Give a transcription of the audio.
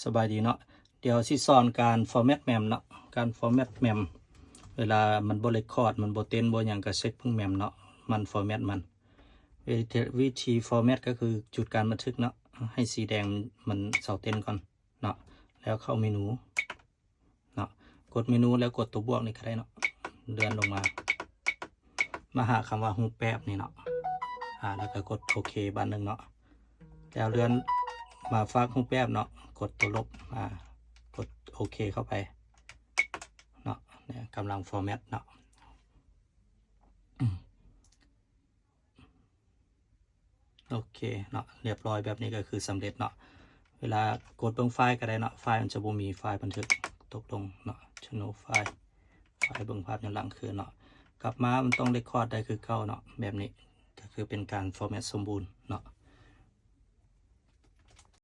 ສະບາຍດີເນາະ ດຽວຊິສອນການຟໍແມັດແມມເນາະ ການຟໍແມັດແມມ ເວລາມັນບໍ່ເຣັກຄອດ ມັນບໍ່ເຕັ້ນ ບໍ່ຫຍັງ ກໍເຊັກເບິ່ງແມມເນາະ ມັນຟໍແມັດມັນ ວິທີ ວິທີຟໍແມັດກໍຄືຈຸດການບັນທຶກເນາະ ໃຫ້ສີແດງມັນເຊົາເຕັ້ນກ່ອນເນາະ ແລ້ວເຂົ້າເມນູເນາະ ກົດເມນູແລ້ວກົດຕົວບວກນີ້ກໍໄດ້ເນາະ ເລື່ອນລົງມາ ມາຫາຄຳວ່າຮູບແບບນີ້ເນາະ ອາ ແລ້ວກໍກົດໂອເຄບາດໜຶ່ງເນາະ ແລ້ວເລື່ອນມາຟາກຮູບແບບເນາະ ກົດຕົວລົບ ອາ ກົດໂອເຄເຂົ້າໄປເນາະ ກຳລັງຟໍແມັດເນາະ ໂອເຄເນາະ ລຽບຮ້ອຍ ແບບນີ້ກໍຄືສຳເລັດເນາະ ເວລາກົດເບິ່ງໄຟລ໌ກໍໄດ້ເນາະ ໄຟລ໌ມັນຈະບໍ່ມີ ໄຟລ໌ບັນທຶກ ຕົກລົງເນາະ Channel File ໄຟລ໌ເບິ່ງພາບຍ້ອນຫຼັງຄືນເນາະ ກັບມາມັນຕ້ອງເຣັກຄອດໄດ້ຄືເກົ່າເນາະ ແບບນີ້ກໍຄືເປັນການຟໍແມັດສົມບູນເນາະ